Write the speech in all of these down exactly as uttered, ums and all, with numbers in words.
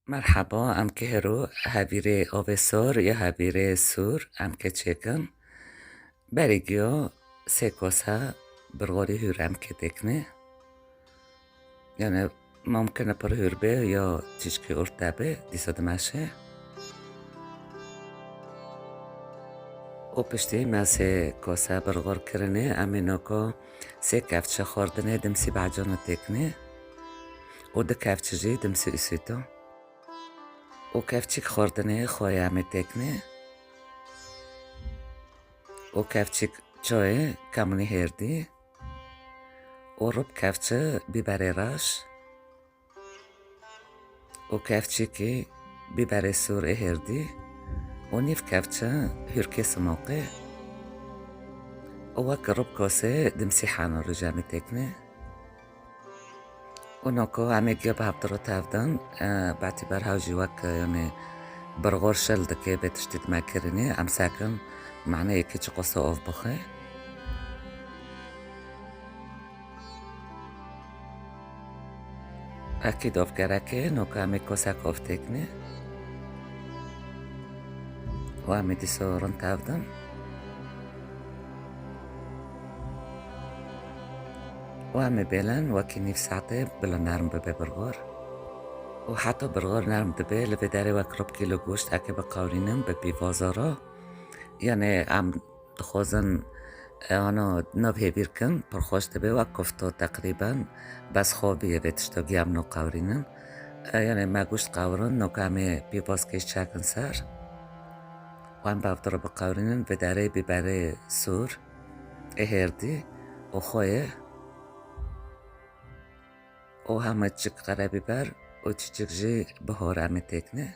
Merheba, em kê hero hevîrê avê sor ya hevîrê sûr em kê çêkin. Berî giyo sê kosa birxorî hûr em kê têkne. Yani mumkin e pir hûr be ya tişkî ort de be, dîsa dimeşe. Û piştî me sê kosa birxor kirine, em ê noko sê kevçe xwardinê dimsî bacana têkne û du kevçe jî dimsî usîto. Û kevçîk xwardinê xwe ya me têkne. Û kevçîk çoyê kamûnî hêrdî. Û rib kevçe bîberê reş. Û kevçîkî bîberê sûr ê hêrdî. Û nîv kevçe hûrkê simoqê. Û wek rib kosê dimsî hano rûja me têkne. Û noko em ê giya bi hevdiro tevdin, e, betî berhew jî wek, e, yanê birxor şil dike, vê tiştî dime kirinê, em sekin maneyekî çiqosa ov bixwe. Ekîd ov gerek e, noko em ê kosek ov têkne. Û em ê dîso rind tevdin. Û em ê bêlin wekî nîv saetê bila nerm bibe birxor. Û heta birxor nerm dibe, li vê derê wek ribkî li goşt eke biqewrînin bi pîvaza re. Yanê em dixwazin, e, ano nav hêvîr kin, pir xweş dibe, wek kufto teqrîben, bes xwe bîye vê tişto giya em no qewrînin. E, yanê me goşt qewrin, noka em ê pîvazkê çekin ser. Wan bavdiro biqewrînin, vê derê bîberê sûr ê hêrdî û xwe ye. Û hema çik qerebîber û çiçik jî bihor em ê têkne.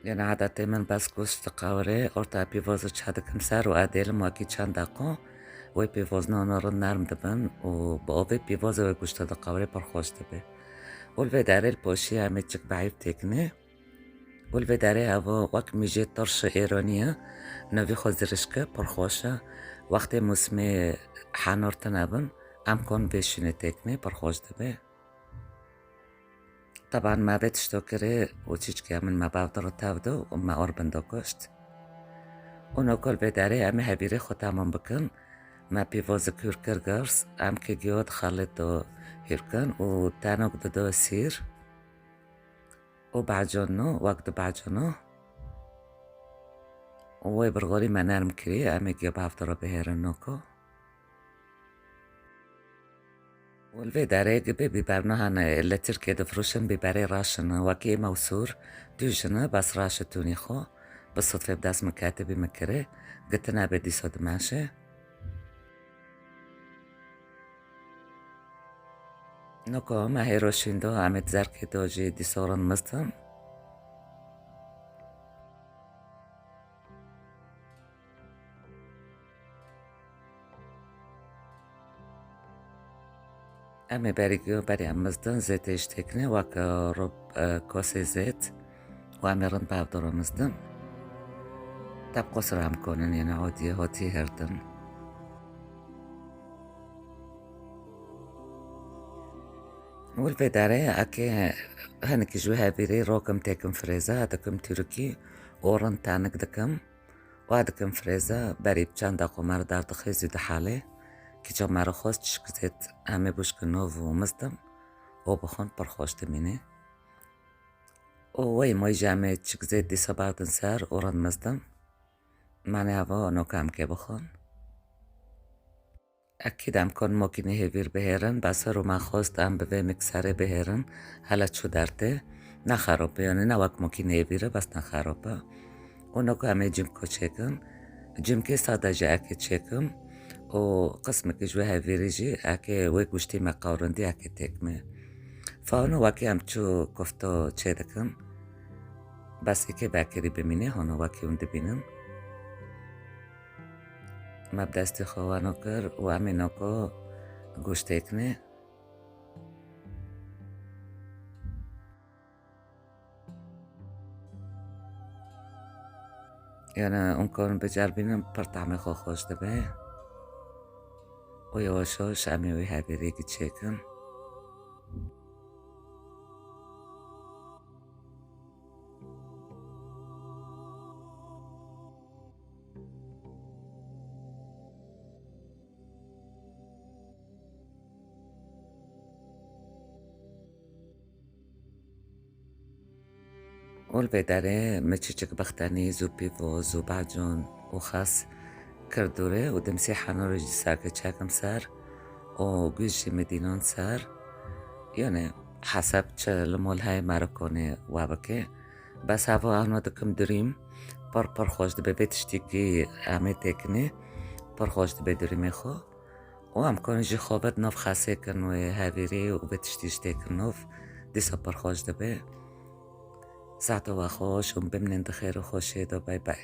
Yanê adetê min bes goşt diqewirê, orta pîvoz çadikim ser û edêlim wekî çend deqo. Wê pîvoz nano rind nerm dibin û bi ovê pîvoz wê goşta diqewirê pir xweş dibe. Û li vê derê li poşî em ê çik behîv têkine. Û li vê derê evo wek mîjê tirş êronî ye, navî xwe zirişk e, pir xweş e. Wextê mûsimê henor tune bin, em kon vê şûnê têkine, pir xweş dibe. Teban me vê tişto kirê û çîçkê min me bavdiro tevdo û me or bindo kuşt. Û nokol vê derê em ê hevîrê xwe tamam bikin. Me pîvozik hûr kir girs, em kê giyo dixelito hûr kin û tenok dido sîr û bacono, wek dibacono. Û wê birxorî me nerm kirî, em ê giyo bavdiro bihêrin noko. Û li vê derê gibê bîber niha ne, li Tirkiyê difiroşin bîberê reş in, wekî êma û sûr tûj in, bes reş e tûnî xwe. Bi sudfê bi dest min ketibî min kirê, gitine bê dîsa dimeşe. Noko me hêro şîndo, em ê di zerkê do jî dîsa rind mizdin. Em ê berî giyo berî em mizdin zêtê ji têkine wek, e, rûp, e, kosê zêt û em ê rind bi hevdoro mizdin. Teb qosir em konin yene odiyê hotî herdin. Û li vê derê eke hinek ji wê hevîrê rokim têkim firêze, dikim tûrikî û rind tenik dikim. Wa dikim firêze, berî bi çend deqo me re derdixê zû dihelê. Kîça me re xwest çişk zêt em ê bûşkin nov û mizdim û bixwin pir xweş dimîne. Û wey moy jî em ê çik zêt dîsa berdin ser û rind mizdim. Mane heva noka em kê bixwin. Ekîd em kon mokînê hêvîr bihêrin, bes her û me xwest em bi vê mikserê bihêrin, hele çû dertê. Ne xerab e, yanî ne wek mokînê hêvîr e, bes ne xerab e. Û noko em ê cimko çêkin. Cimkê sade jî ekê çêkim û qismekî ji wê hevîrî jî ekê wê goştê me qewrindî ekê têkme. Fa hûn wekî em çû kofto çêdikin. Bes êkê vekirî bimîne, hûn wekî hûn dibînin. Me bi destê xwe wano kir û em ê noko goşt têkne. Yani hûn karin biceribînin, pir tahmê xwe xweş dibe. Û yavaş yavaş em ê wê hevîrê çêkin. Û li vê derê min çiçik bextenî zû pîvo, zû bacûn û xas kir dûrê û dimsî heno rê jî serke çekim ser û guş jî min dînon ser. Yanî hesab çi li mol heye merikonê we bike. Bes heva heno dikim durîm, pir pir xweş dibe. Vê tiştîkî em ê têkinê, pir xweş dibe durîmê xwe. Û em karin jî xwe vid nav xesê kin wê hevîrî û vê tiştî jî têkin nav, dîsa pir xweş dibe. Saeto we xweş û bimînin di xêr û xweşiyê de. Bay bay.